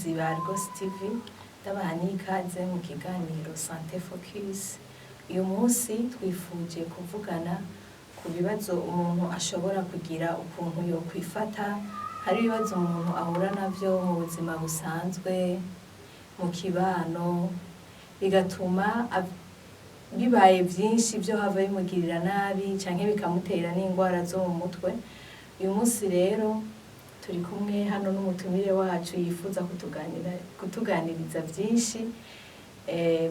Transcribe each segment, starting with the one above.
Bakunzi ba Argos TV, ndabaha n'ikaze mu kiganiro Santé Focus. Uyu munsi twifuje kuvugana ku bibazo umuntu ashobora kugira, ukuntu yokwifata. Hari ibibazo umuntu ahura navyo mu buzima busanzwe, mu kibano, bigatuma bibaye vyinshi vyo hava bimugirira nabi canke bikamutera n'ingwara zo mu mutwe. Uyu munsi rero turi kumwe hano n'umutumire wacu yifuza kutuganiriza vyinshi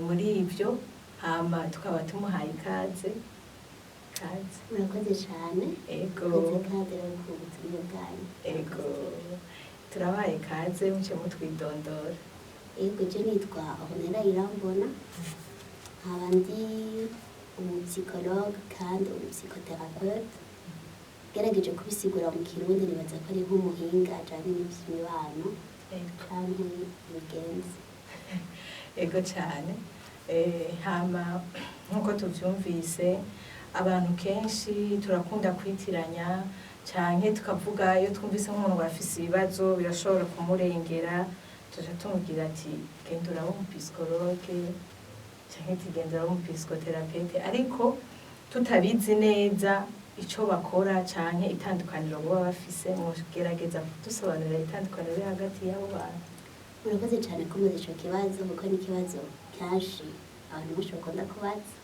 muri ivyo, hama tukaba tumuhaye ikaze. Kaze. Murakoze cyane. Ego. Murakoze kandi rero ku butumire bwanyu. Ego, turabaye kaze, muce mutwidondora. Ego, je nitwa Ornella Irambona, nkaba ndi umupsychologue kandi umupsychothérapeute. Gerageje kubisigura mu Kirundi, nibaza ko ari nk'umuhinga ajanye n'ivy'imibano canke imigenzi. Ego cyane. Hama nk'uko tuvyumvise, abantu kenshi turakunda kwitiranya canke tukavuga, iyo twumvise nk'umuntu afise ibibazo birashobora kumurengera, tuja tumubwira ati: "Genda urabe umupsychologue", canke ati: "Genda urabe umupsychothérapeute", ariko tutabizi neza ico bakora canke itandukaniro boba bafise. Mwogerageza kudusobanurira itandukaniro riri hagati y'abo bantu? Murakoze cyane kumubaza ico kibazo, kuko ni ikibazo kenshi abantu benshi bakunda kubaza.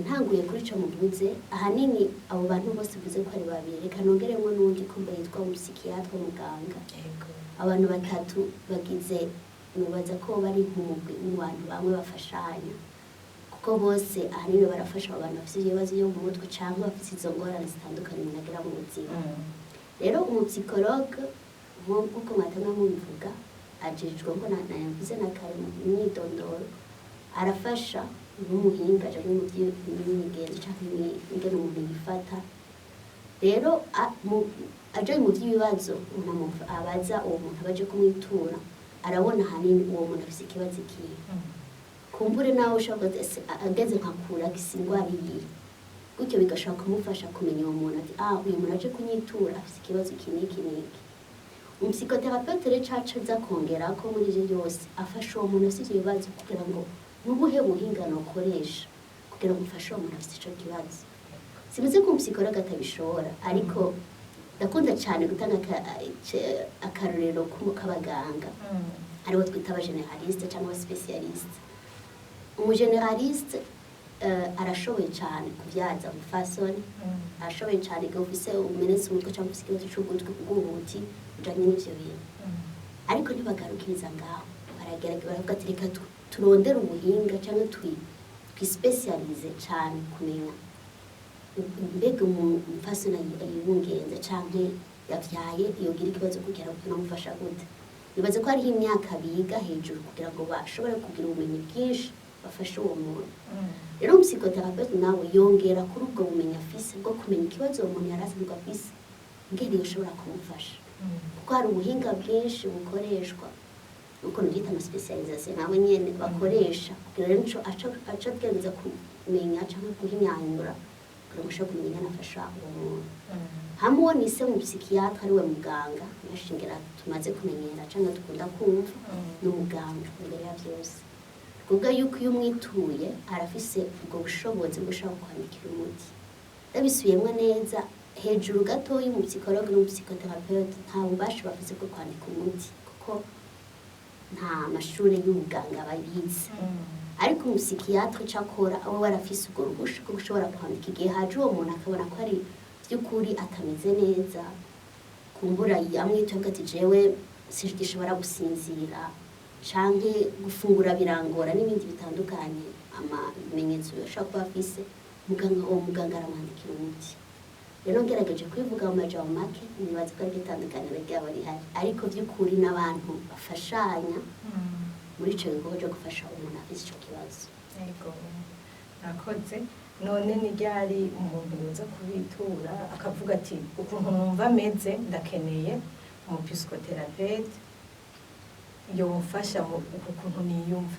Ntanguye kuri ico muvuze, ahanini abo bantu bose uvuze ko ari babiri, reka nongeremwo n'uwundi kumbe yitwa umupsychiatre, muganga. Abantu batatu bagize, nubaza ko bari nk'umugwi mu bantu bamwe bafashanya, kuko bose ahanini barafasha abo bantu bafise ibibazo byo mu mutwe canke bafise izo ngorane zitandukanye umuntu agira mu buzima. Rero umupsychologue, nk'uko mwatanga mubivuga, ajejwe ngo navuze na kare mu myidondoro, arafasha nk'umuhinga ajejwe mu by'imigenzo canke ingene umuntu yifata. Rero aje mu by'ibibazo umuntu abaza uwo muntu abaje kumwitura, arabona ahanini uwo muntu afise ikibazo ikihe. Kumbure nawe ushobora kubaza: "Ese ageze nka kure afise ingwara iyihe?" Gutyo bigashobora kumufasha kumenya uwo muntu, ati: "Ah, uyu muntu aje kunyitura afise ikibazo iki n'iki n'iki." Umupsychothérapeute rero caca aza kongerako muri ivyo byose, afasha uwo muntu afise ivyo bibazo kugira ngo nubuhe buhinga nokoresha kugira ngo mfashe uwo muntu afise ico kibazo. Simeze ko umupsychologue atabishobora, ariko ndakunda cyane gutanga akarorero k'abaganga, aribo twita abagénéraliste cyangwa abaspécialiste. Umugénéraliste arashoboye cyane kubyaza umufasoni, arashoboye cyane igihe ufise umenetse umutwe cyangwa ufise ikibazo c'ugutwi, kuguha umuti ujanye n'ivyo bintu. Ariko ntibagarukiriza ngaho, baragerageza baravuga ati: "Reka turondere ubuhinga cyangwa twispécialise cyane kumenya mbega umupfasoni yibungenze canke yavyaye yogira ikibazo kugira ngo tunamufasha gute." Nibaze ko hariho imyaka biga hejuru kugira ngo bashobore kugira ubumenyi bwinshi bafashe uwo muntu. Rero umupsychothérapeute nawe yongera kuri ubwo bumenyi afise bwo kumenya ikibazo uwo muntu yari asanzwe afise, ngene yoshobora kumufasha, kuko hari ubuhinga bwinshi bukoreshwa, uko nubyita amaspécialisation nabo nyene bakoresha, kugira rero nico aca agerageza kumenya canke guhinyanyura kugira ngo ashobore kumenya ingene afasha uwo muntu. Hamwe uwo nise mu psychiatre, ariwe muganga nashingira tumaze kumenyera canke dukunda kumva, ni umuganga imbere ya byose, kuvuga yuko iyo umwituye arafise ubwo bushobozi bwo gushobora kwandikira umuti. Ndabisubiyemwo neza, hejuru gatoya umupsychologue n'umupsychothérapeute nta bubasha bafise bwo kwandika umuti, kuko nta mashuri y'ubuganga babizi. Ariko umupsychiatre ico akora, we arafise urwo ruhusha rwo gushobora kwandika igihe haje uwo muntu akabona ko ari by'ukuri atameze neza, kumbura amwita avuga ati: "Jewe sinshobora gusinzira canke gufungura birangora", n'ibindi bitandukanye, amabimenyetso ashobora kuba afise, muganga, uwo muganga aramwandikira umuti. Rero ngerageje kubivuga mu majambo make, nibaza ko ariko itandukaniro ryabo rihari, ariko by'ukuri n'abantu bafashanya muri ico gikorwa cyo gufasha umuntu afise ico kibazo. Yego, murakoze. None ni ryari umuntu yoza kubitura akavuga ati: "Ukuntu numva ameze, ndakeneye umupsychothérapeute yomfasha mu uku kuntu niyumva"?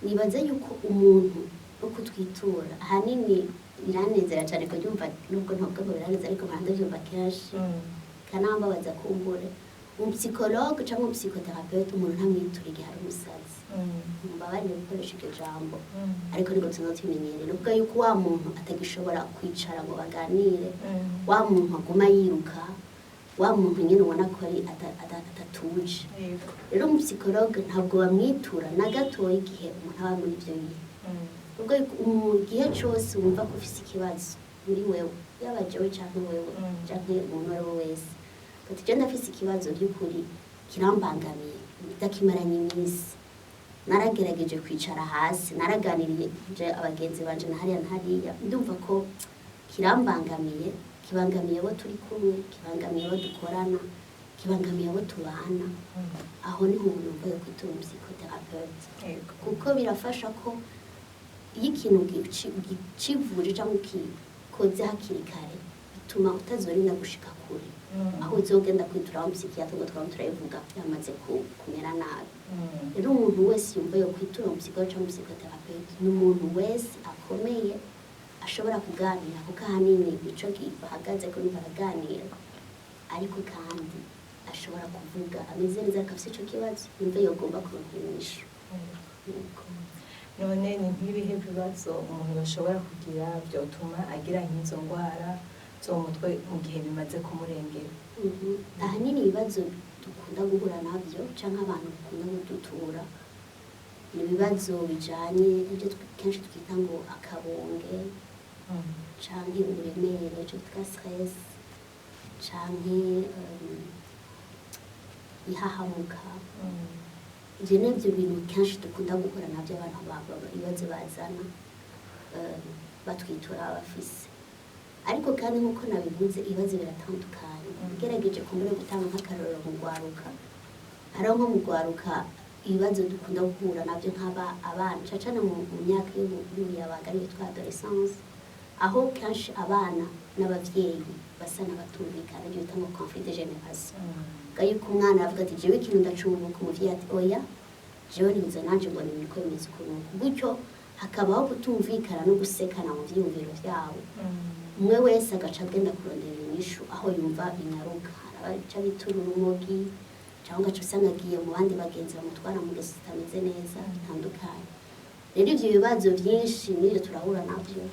Nibaza yuko umuntu wo kutwitura ahanini, biranezera cyane kubyumva, nubwo ntabwo ngo biranezera, ariko mpora ndabyumva kenshi, kanambabaza kumbure. Umupsychologue cyangwa umupsychothérapeute, umuntu ntamwitura igihe ari umusazi. Mumbabarire gukoresha iryo jambo, ariko niko tuba tubimenyereye. Ni ukuvuga yuko wa muntu atagishobora kwicara ngo baganire, wa muntu aguma yiruka, wa muntu nyine ubona ko ari atatuje. Rero umupsychologue ntabwo bamwitura na gatoya igihe umuntu aba muri ibyo bihe. Ubwo mu gihe cyose wumva ko ufise ikibazo muri wewe, yaba jewe canke wewe canke umuntu uwo ari we wese, ati je ndafise ikibazo by'ukuri kirambangamiye, ndakimaranye iminsi, naragerageje kwicara hasi, naraganiriye je abagenzi banje na hariya na hariya, ndumva ko kirambangamiye, kibangamiye abo turi kumwe, kibangamiye abo dukorana, kibangamiye abo tubana, aho niho umuntu yumva yo kwitura umupsychothérapeute, kuko birafasha ko iyo ikintu ucivuje cyangwa ukikoze hakiri kare, bituma utazorinda gushika kure, aho uzogenda kwitura wa psychiatre ngo twaba turabivuga yamaze kumera nabi. Rero umuntu wese yumva yo kwitura umupsychologue cyangwa umupsychothérapeute ni umuntu wese akomeye, ashobora kuganira, kuko ahanini ico bahagaze ko baraganira, ariko kandi ashobora kuvuga ameze neza, ariko afise ico kibazo yumva yogomba kuronka inyishu. Yego. None ni nk'ibihe bibazo umuntu yashobora kugira byotuma agira nk'izo ndwara zo mu mutwe mu gihe bimaze kumurengera? Ahanini ibibazo dukunda guhura nabyo canke abantu bakunda kudutura ni ibibazo bijanye n'ibyo kenshi twita ngo akabonge canke uburemere, ico twita stress, canke ihahamuka. Ivyo nivyo bintu kenshi dukunda guhura navyo, abantu ibibazo bazana batwitura bafise. Ariko kandi nk'uko nabivuze, ibibazo biratandukanye. Ugerageje kumbure gutanga nk'akarorero mu rwaruka, hariho nko mu rwaruka ibibazo dukunda guhura nabyo nk'aba abana, cane cane mu myaka y'ubuyabaga, ariyo yitwa adolescence, aho kenshi abana n'abavyeyi basa n'abatumvikana, ibyo bita ngo conflit de génération. Bwa yuko umwana aravuga ati jewe ikintu ndacunguka, umuvyeyi ati oya, jewe nibuza nanje mbona ibintu uko bimeze ukuntu gutyo, hakabaho kutumvikana no gusekana mu vyiyumviro vyabo. Umwe wese agaca agenda kurondera inyishu aho yumva binyaruka. Hari abaca bitura urumogi, cyangwa ugaca usanga agiye mu bandi bagenzi bamutwara mu ngeso zitameze neza bitandukanye. Rero ivyo bibazo vyinshi n'ivyo turahura navyo.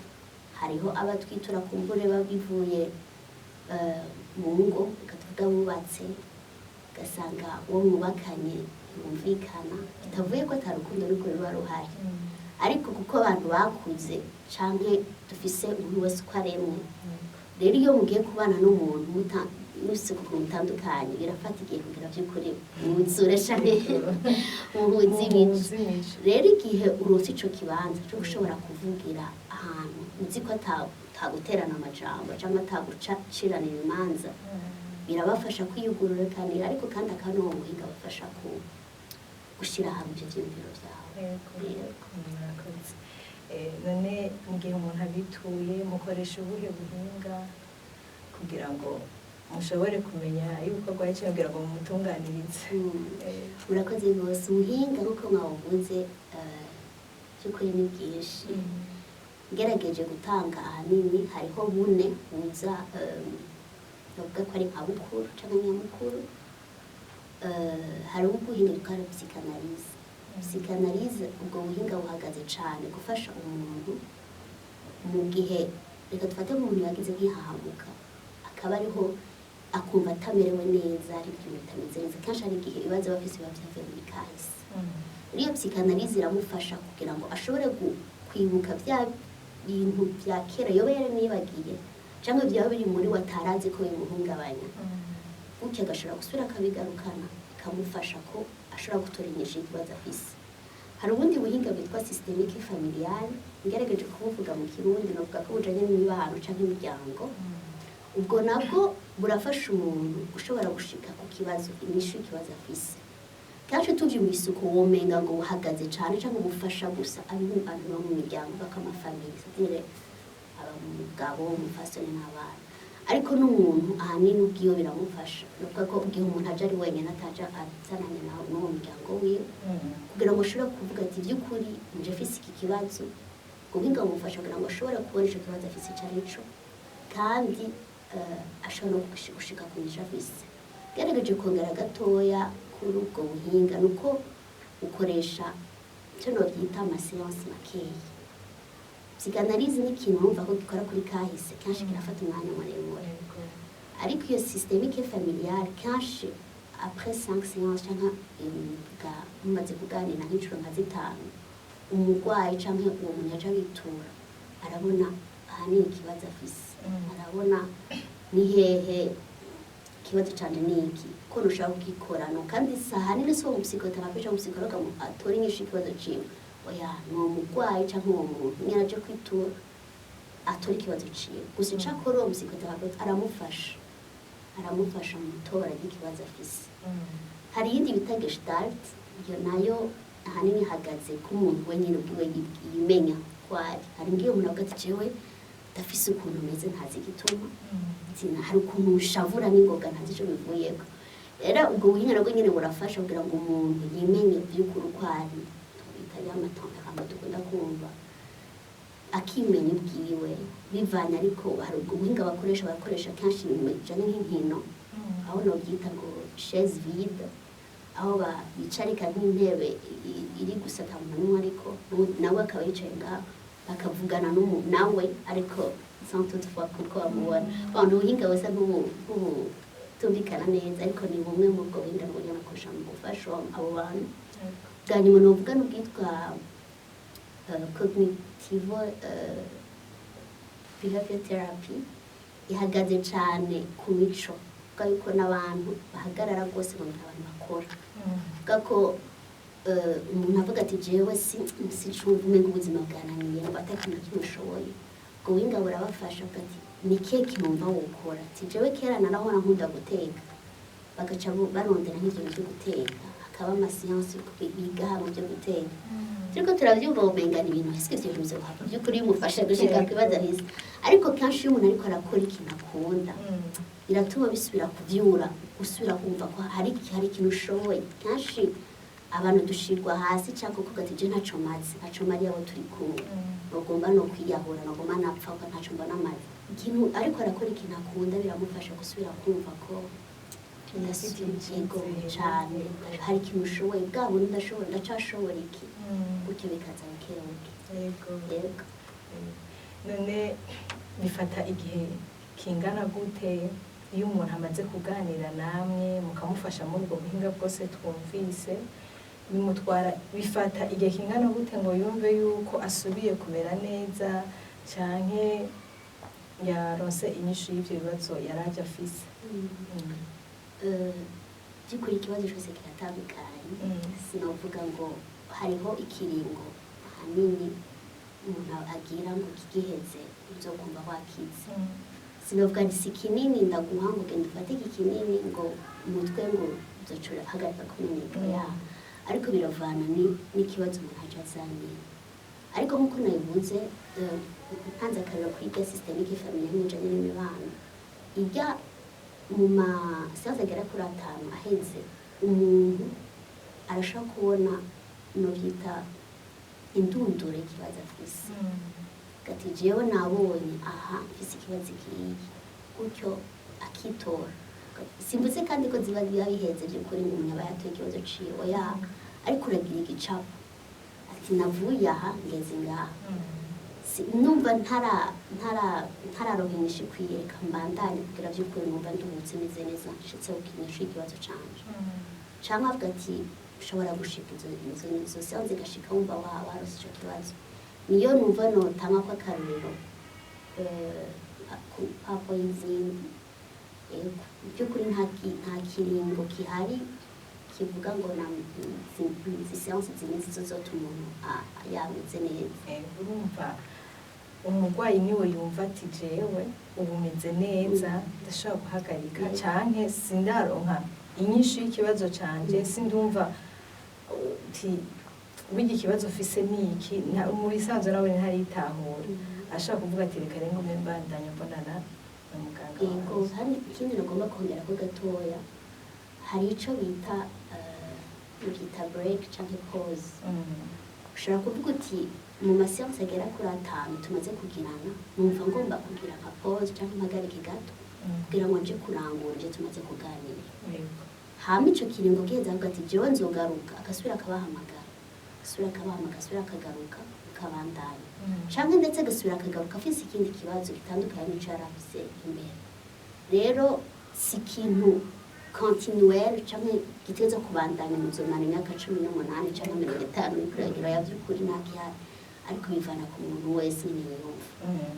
Hariho abatwitura kumbure bivuye mu ngo, reka tuvuge bubatse, ugasanga uwo mwubakanye ntibumvikana, bitavuye ko ata rukundo n'ukuri ruba ruhari, ariko kuko abantu bakuze canke dufise umuntu wese uko aremwe. Rero iyo mugiye kubana n'umuntu mufise ukuntu mutandukanye, birafata igihe kugira vy'ukuri mwuzure canke muhuze imico. Rero igihe uronse ico kibanza co gushobora kuvugira ahantu uzi ko ataguterana amajambo canke ataguciranira imanza, birabafasha kwiyugururikanira, ariko kandi akaba n'uwo muhinga abafasha gushira hamwe ivyo vyiyumviro vyawe. Yego. Murakoze. None mu gihe umuntu abituye, mukoresha ubuhe buhinga kugira ngo mushobore kumenya yuko arwaye cyangwa kugira ngo mumutunganirize? Murakoze rwose. Ubuhinga nk'uko mwabuvuze, by'ukuri ni bwinshi. Ngerageje gutanga ahanini hariho bune buza, bavuga ko ari nka bukuru canke nyamukuru. Hariho ubuhinga bwa psychanalyse. Psychanalyse, ubwo buhinga buhagaze cane gufasha umuntu mu gihe, reka dufate nk'umuntu yagize nk'ihahamuka, akaba ariho akumva atamerewe neza, ari ibintu bitameze neza. Kenshi hari igihe ibibazo aba afise biba vyavuye muri kahise. Rero iyo psychanalyse iramufasha kugira ngo ashobore kwibuka bya bintu bya kera yoba yaranibagiye, cyangwa byaba biri muri we atarazi ko bimuhungabanya, gutyo agashobora gusubira akabigarukana, bikamufasha ko ashobora gutora inyishu y'ikibazo afise. Hari ubundi buhinga bwitwa systémique familiale. Ngerageje kubuvuga mu Kirundi, novuga ko bujanye n'imibano canke imiryango. Ubwo nabwo burafasha umuntu gushobora gushika ku kibazo, inyishu y'ikibazo afise. Kenshi tuvyumvise uko womenga ngo buhagaze cane canke bufasha gusa abantu bo mu miryango bakamafamille, c'est-à-dire umugabo, umupfasoni n'abana, ariko n'umuntu ahanini ubwiwe biramufasha. Ni ukuvuga ko igihe umuntu aje ari wenyine, ataje azananye n'uwo muryango wiwe, kugira ngo ashobore kuvuga ati by'ukuri nje mfise iki kibazo, ubuhinga bumufasha kugira ngo ashobore kubona ico kibazo afise ico ari co, kandi ashobora no gushika ku nyishu afise. Gerageje kongera gatoya kuri ubwo buhinga, nuko ukoresha icyo nobyita ama séances makeya. Psychanalyse ni ikintu wumva ko gikora kuri kahise, kenshi kirafata umwanya muremure. Ariko iyo systémique familiale, kenshi après 5 séances canke mumaze kuganira nk'inshuro nka zitanu, umurwayi canke uwo muntu yaje abitura arabona ahanini ikibazo afise, arabona ni hehe ikibazo canje, ni iki ko ntushaka kugikorano. Kandi si ahanini si uwo mu psychothérapeute canke umu psychologue atora inyishu y'ikibazo ciwe, oya, ni uwo murwayi canke uwo muntu nyene aje kwitura atora ikibazo ciwe. Gusa ico akora uwo mu psychothérapeute, aramufasha mu itora ry'ikibazo afise. Hari iyindi bita Gestalt, iyo nayo ahanini ihagaze ko umuntu wenyine ubwiwe yimenya ko ari. Hari ngiyo umuntu avuga ati: "Jewe ndafise ukuntu meze, ntazi igituma." Hari ukuntu nshavura n'ingoga, ntazi ico bivuyeko. Rero ubwo buhinga nabwo nyene burafasha kugira ngo umuntu yimenye vy'ukuri uko ari, twita ya ma tempéraments dukunda kumva, akimenya ubwiwe bivanye. Ariko hari ubwo buhinga bakoresha, barakoresha kenshi ibintu bijanye nk'inkino, aho nobyita ngo chaise vide, aho bicarika nk'intebe iri gusa ata muntu n'umwe, ariko nawe akaba yicaye ngaho, bakavugana nawe ariko sans toutefois kuko bamubona. Bon, ni ubuhinga busa nk'ubutumvikana neza, ariko ni bumwe mu bwo buhinga n'uburyo nakoresha mu gufasha abo bantu. Bwa nyuma novuga n'ubwitwa cognitive behavior therapy, ihagaze cane ku mico, kuvuga yuko n'abantu bahagarara rwose mu bintu abantu bakora, kuvuga ko umuntu avuga ati: "Jewe sicumva, umenga ubuzima bwananiye, ngo ata kintu na kimwe ushoboye." Ubwo buhinga burabafasha, avuga ati: "Ni kihe kintu wumva wokora?" Ati: "Jewe kera narahora nkunda guteka." Bagaca barondera nk'ivyo bintu vyo guteka, hakaba ama séances biga hamwe byo guteka. Turiko turavyumva womenga ni ibintu, ese ivyo bintu vyohava vy'ukuri bimufasha gushika ku kibazo afise? Ariko kenshi iyo umuntu ariko arakora ikintu akunda, biratuma bisubira kuvyura, gusubira kumva ko hari ikintu ushoboye. Kenshi abantu dushirwa hasi cyangwa kuvuga ati: "Je ntaco maze, ntaco mariye abo turi kumwe, nogomba no kwiyahura, nogomba napfa ko ntaco mbona maze." Ikintu ariko arakora ikintu akunda, biramufasha gusubira kumva ko yego cane hari ikintu ushoboye, bwa bundi ndashobora, ndacashobora iki, gutyo bikaza buke buke. Yego. None bifata igihe kingana gute iyo umuntu amaze kuganira namwe, mukamufasha muri ubwo buhinga bwose twumvise, bimutwara, bifata igihe kingana gute ngo yumve yuko asubiye kumera neza canke yaronse inyishu y'ivyo bibazo yaraje afise? By'ukuri ikibazo cyose kiratandukanye. Sinavuga ngo hariho ikiringo ahanini umuntu agira ngo kigiheze uzokumva wakize. Sinavuga nti si kinini ndaguha ngo genda ufate iki kinini ngo umutwe ngo uzoca uhagarika kumeneka ya, ariko biravana n'ikibazo umuntu aje azanye. Ariko nk'uko nabivuze, ntanze akarero kuri irya systémique familiale n'ijanye n'imibano, ijya mu ma séances agera kuri atanu aheze, umuntu arashobora kubona novyita indunduro y'ikibazo afise, gati: "Jewe nabonye aha mfise ikibazo ikiyi," gutyo akitora. Simvuze kandi ko ziba biba biheze by'ukuri ngo umuntu aba yatoye ikibazo ciwe, oya, ariko uragira igicapo ati: "Navuye aha ngeze ngaha." Numva ntararonka inyishu ikwiye, reka mbandanye kugira vy'ukuri numva nduhutse, meze neza, nshitse ku inyishu y'ikibazo canje. Canke avuga ati ushobora gushika izo séances igashika wumva warose ico kibazo. Niyo numva notanga ko akarorero ku papo y'izindi. Yego, by'ukuri nta kiringo gihari kivuga ngo na izi séances zimwe zizotuma umuntu yameze neza. Urumva umurwayi niwe yumva ati: "Jewe ubu meze neza, ndashobora guhagarika," canke "Sindaronka inyishu y'ikibazo canje, sindumva uti burya ikibazo ufise ni iki." Mu bisanzwe nawe ntaritahura, ashobora kuvuga ati: "Reka rero ngume mbandanya mbonana na muganga wanje." Hari ikindi nagomba kongera ko gatoya, hari ico bita byita break canke pause. Ushobora kuvuga uti: "Mu ma séances agera kuri atanu tumaze kugirana, numva ngomba kugira nka pause canke mpagarike gato." Kugira ngo nje kurangura ivyo tumaze kuganira. Hama ico kiringo giheze, avuga ati: "Jewe nzogaruka." Agasubira akabahamagara, agasubira akabahamagara, agasubira akagaruka, akabandanya, canke ndetse agasubira akagaruka afise ikindi kibazo gitandukanye n'ico yari afise imbere. Rero si ikintu continuel canke giteza kubandanya muzomara imyaka 18 canke 50 uriko uragira. Ya vy'ukuri nta gihari, ariko bivana ku muntu wese nyene yiyumva.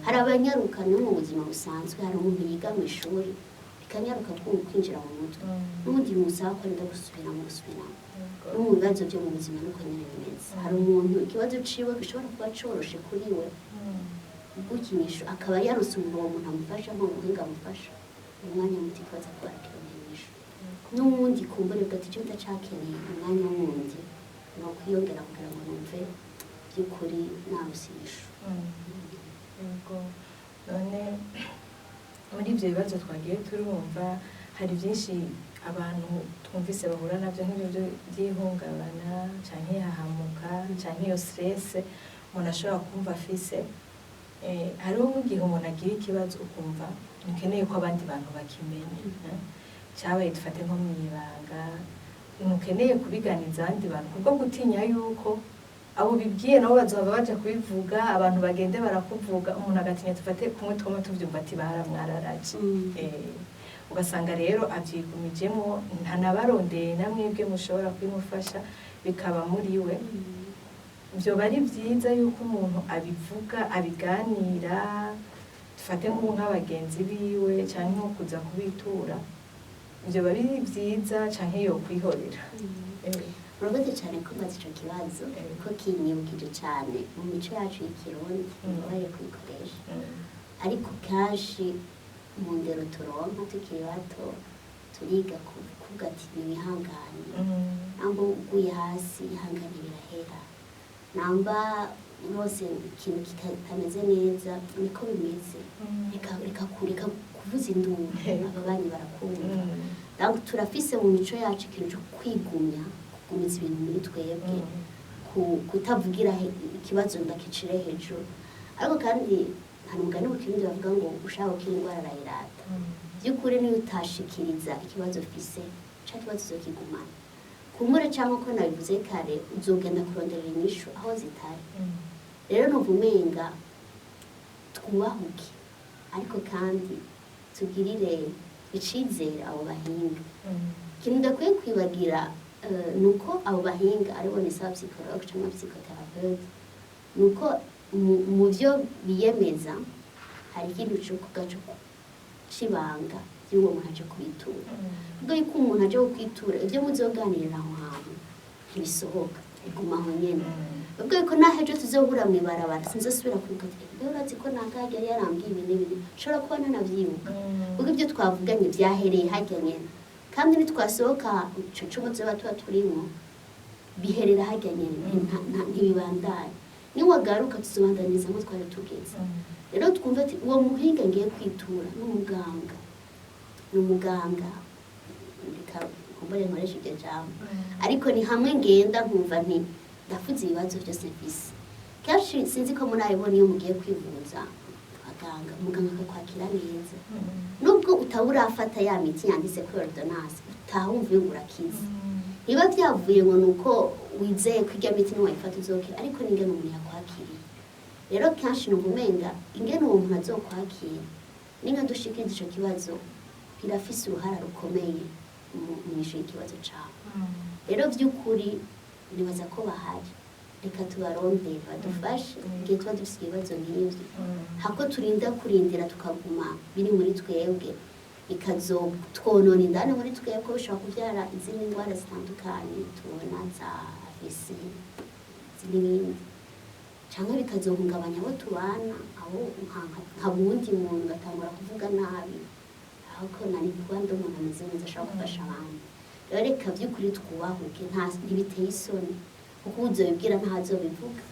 Hari abanyaruka no mu buzima busanzwe, hari umuntu yiga mu ishuri bikanyaruka kwinjira mu mutwe, n'ubundi bimusaba ko arinda gusubiramo, gusubiramo. No mu bibazo byo mu buzima nuko nyene bimeze. Hari umuntu ikibazo ciwe gishobora kuba coroshe kuri we gukinisha, akaba yaronse umuntu, uwo muntu amufasha, nko muhinga amufasha umwanya muto, ikibazo akaba arakironkera inyishu. N'uwundi kumbure bwa ati: "Jewe ndacakeneye umwanya wundi ni ukwiyongera kugira ngo numve by'ukuri naronse inyishu." Yego. None muri ibyo bibazo twagiye turumva, hari byinshi abantu twumvise bahura nabyo, nk'ibyo by'ihungabana canke ihahamuka canke iyo stress umuntu ashobora kumva afise. Hariho nk'igihe umuntu agira ikibazo ukumva ntukeneye ko abandi bantu bakimenya, eh? Cyabaye dufate nko mw'ibanga, ntukeneye kubiganiza abandi bantu kubwo gutinya yuko abo bibwiye nabo bazohava baja kubivuga, abantu bagende barakuvuga. Umuntu agatinya, dufate kumwe twama tuvyumva ati baramwararaje. Ugasanga rero avyigumijemwo, ntanabarondeye na mwebwe mushobora kubimufasha, bikaba muri we. Vyoba ari vyiza yuko umuntu abivuga, abiganira, dufate nk'ubu nk'abagenzi biwe canke nko kuza kubitura, vyoba biri vyiza canke yokwihorera? Urakoze cyane kubaza ico kibazo, ko kinyibukije cyane mu mico yacu y'Ikirundi, bari kuyikoresha. Ariko kenshi mu ndero turonka tukiri bato, turiga kuvuga ati: "Niwihangane, namba uguye hasi, ihangane, birahera. Namba rwose ikintu kitameze neza, niko bimeze, reka reka kuvuza induru, ababanyi barakumva." Donc turafise mu mico yacu ikintu cyo kwigumya, kugumiza ibintu muri twebwe, kutavugira ikibazo ndakicire hejuru. Ariko kandi hari umugani mu Kirundi bavuga ngo: "Ushaka gukira indwara arayirata." By'ukuri niyo utashikiriza ikibazo ufise, ca kibazo uzokigumana kumbure, cyangwa ko nabivuze kare, uzogenda kuronderera inyishu aho zitari. Rero numva umenga twubahuke, ariko kandi tugirire icizere abo bahinga. Ikintu udakwiye kwibagira, ni uko abo bahinga, aribo nisaba psychologue cyangwa psychothérapeute, ni uko mu byo biyemeza hari ikintu cyo kuvuga cyo c'ibanga y'uwo muntu aje kubitura. Ubwo yuko umuntu aje kukwitura, ibyo muzoganirira aho hantu ntibisohoka, biguma aho nyene. Ubwo yuko naho ejo tuzohura mw'ibarabara, sinzosubira kwibuka ati: "Mbe urazi ko nakajya yari yarambwiye ibi n'ibi?" Nshobora kuba ntanavyibuka, kuko ibyo twavuganye byahereye harya nyene. Kandi nitwasohoka ico cumba tuzoba tuba turimwo, biherera harya nyene, ntibibandanya. Niwagaruka tuzobandaniza nko twari tugeze. Rero twumve ati uwo muhinga ngiye kwitura ni umuganga, ni umuganga, reka kumbure nkoresha iryo jambo, ariko ni hamwe ngenda nkumva nti ndafuze ibibazo byose mfise. Kenshi sinzi ko murabibona, iyo mugiye kwivuza abaganga, muganga akakwakira neza, nubwo utaba urafata ya miti yanditse kuri ordonnance, utahumva ngo urakize. Niba byavuye ngo ni uko wizeye ko irya miti niwayifata uzokira, ariko n'ingene umuntu yakwakiriye. Rero kenshi numva umenga ingene uwo muntu azokwakira n'ingene dushikiriza ico kibazo birafise uruhara rukomeye mu nyishu y'ikibazo cawe. Rero vy'ukuri nibaza ko bahari, reka tubarondere badufashe igihe tuba dufise ibibazo nk'ivyo, hako turinda kurindira tukaguma biri muri twebwe, bikazotwonona indani muri twebwe, bishobora kubyara izindi ndwara zitandukanye tubona za AVC n'ibindi, cyangwa bikazohungabanya abo tubana, abo nka wundi muntu ugatangura kuvuga nabi, aho ko nari kuba ndi umuntu ameze neza ashobora gufasha abandi. Rero reka by'ukuri twubahuke, nta ntibiteye isoni, kuko uzobibwira ntazobivuga.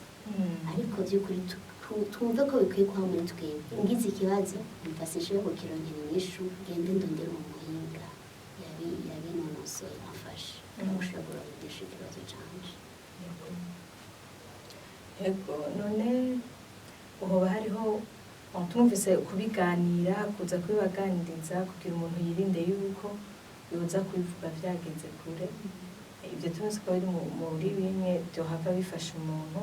Ariko by'ukuri twumve ko bikwiye kuba muri twebwe. Ngize ikibazo mva sinshobora kukironkera inyishu, ngende ndondere uwo muhinga yabinonosoye amfashe kugira ngo ushobore kuronka inyishu ikibazo canje. Yego. None hoba hariho Bon, tumvise kubiganira, kuza kubibaganiriza kugira umuntu yirinde yuko yoza kubivuga vyageze kure. Ibyo tuzi ko biri muri bimwe byohava bifasha umuntu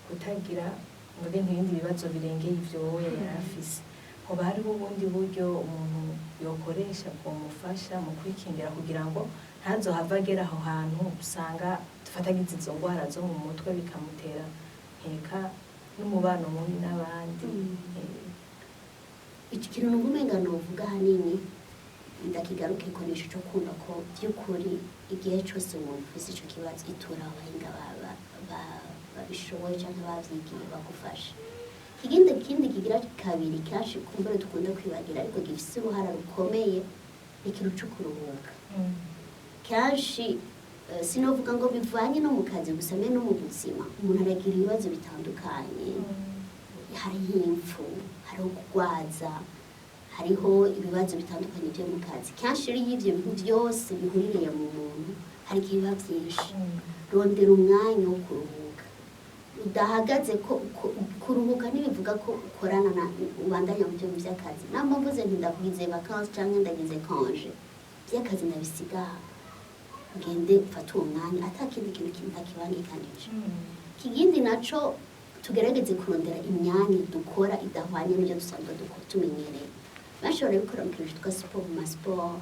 kutagira ngo nk'ibindi bibazo birengeye ivyo wowe yari afise. Hoba hariho ubundi buryo umuntu yokoresha bwomufasha mu kwikingira kugira ngo ntazohave agera aho hantu usanga dufatagize izo ngwara zo mu mutwe, bikamutera nkeka n'umubano mubi n'abandi? Iki kintu numva umenga novuga ahanini ndakigaruke ko nico co kumva ko vy'ukuri igihe cose umuntu ufise ico kibazo, itura abahinga babishoboye canke bavyigiye bagufasha. Ikindi kindi kigira kabiri, kenshi kumbure dukunda kwibagira ariko gifise uruhara rukomeye, ni ikintu co kuruhuka. Kenshi sinovuga ngo bivanye no mu kazi gusa, mbe no mu buzima umuntu aragira ibibazo bitandukanye. Hariho impfu, hariho kugwaza, hariho ibibazo bitandukanye byo mu kazi. Kenshi rero iyo ivyo bintu byose bihuririye mu muntu, hari igihe biba vyinshi. Rondera umwanya wo kuruhuka udahagaze ko kuruhuka ntibivuga ko ukorana na ubandanya mu byo by'akazi. Namba mvuze nti ndagize vacances canke ndagize congé, by'akazi ndabisiga aha, ngende mfate uwo mwanya ata kindi kintu ntakibangikanije. Ikindi naco, tugerageze kurondera imyanya dukora idahwanye n'ibyo dusanzwe dukora tumenyereye. Benshi barabikora mu kintu cyitwa siporo, mu masiporo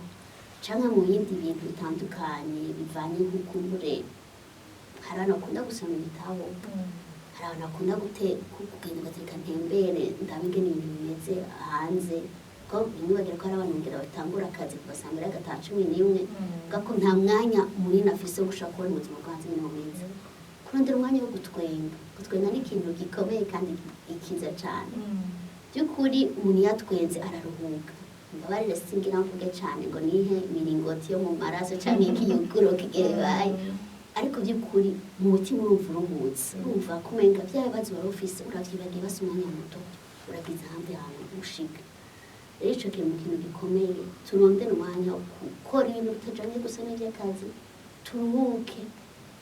canke mu bindi bintu bitandukanye bivanye nk'ukumbure. Hari abantu bakunda gusoma ibitabo, hari abantu bakunda kugenda ugateka ntembere, ndabe ingene ibintu bimeze hanze, ko ntiwibagire ko hari abantu ngira batangura akazi kuva saa mbiri agataha 11, kuvuga ko nta mwanya munini afise wo gushaka kubona ubuzima bwo hanze ingene bumeze. Kurondera umwanya wo gutwenga, gutwenga ni ikintu gikomeye kandi gikiza cane. By'ukuri umuntu iyo atwenze araruhuka. Mbabarire, singira mvuge cane ngo nihe imiringoti yo mu maraso canke ikiyuguruka igihe bibaye, ariko by'ukuri mu mutima urumva uruhutse, urumva ko umenga bya bibazo wari ufise uravyibagiye, basi umwanya muto uragize ahandi hantu ushika. Rero ico kiri mu kintu gikomeye. Turondere umwanya wo gukora ibintu bitajanye gusa n'ivy'akazi, turuhuke.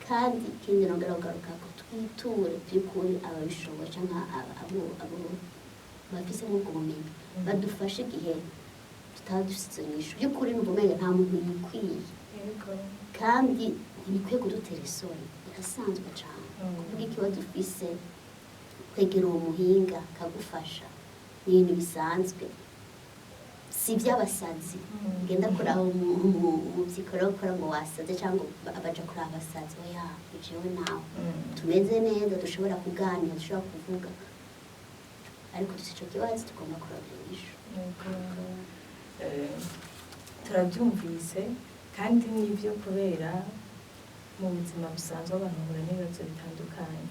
Kandi ikindi nongera kugarukako, twiture by'ukuri ababishoboye canke abo bafise nk'ubwo bumenyi badufashe igihe tutaba dufise izo nyishu. By'ukuri numva umenga nta muntu yikwiye, kandi ntibikwiye kudutera isoni, birasanzwe cane kuvuga ikibazo ufise, kwegera uwo muhinga akagufasha ni ibintu bisanzwe, si iby'abasazi. Ugenda kuraba umupsychologue ukora ngo wasaze cyangwa baja kuraba abasazi, oya, ni jewe nawe tumeze neza, dushobora kuganira, dushobora kuvuga, ariko dufite ico kibazo tugomba kurondera inyishu. Yego. Turabyumvise kandi nibyo, kubera mu buzima busanzwe abantu bahura n'ibibazo bitandukanye.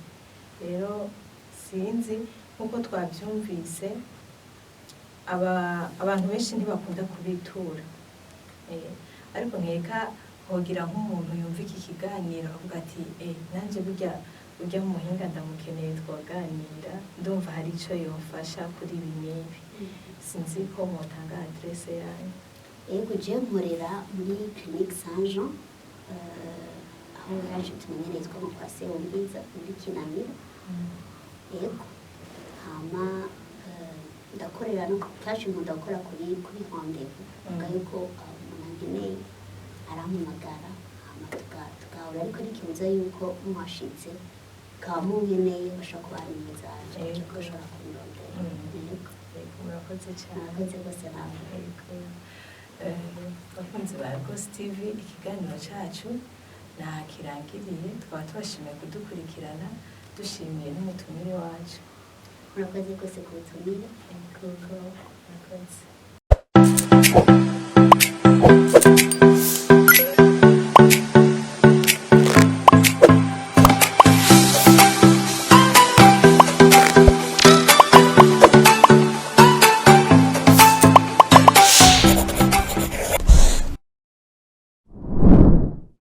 Rero sinzi, nk'uko twabyumvise, abantu benshi ntibakunda kubitura. Ariko nkeka hogira nk'umuntu yumva iki kiganiro akavuga ati: "Nanje burya urya muhinga ndamukeneye, twaganira, ndumva hari ico yofasha kuri ibi n'ibi." Sinzi ko mwotanga adresse yanyu. Yego, je nkorera muri Clinique Saint Jean, aho yaje tumenyereye yitwa ngo kwa Sewubwiza muri Kinanira. Yego, hama ndakorera no kenshi nkunda gukora kuri rendez-vous, kuvuga yuko umuntu ankeneye arampamagara, hama tugahura, ariko ntikibuza yuko muhashitse ukaba munkeneye bashobora kubaha nimero zanje, bashobora kundondera. Yego. Yego, murakoze cyane. Murakoze rwose nawe. Yego. Bakunzi ba Rwose TV, ikiganiro cyacu ntaha kirangiriye. Tukaba tubashimiye kudukurikirana, dushimiye n'umutumire wacu. Murakoze rwose ku butumire. Yego, murakoze.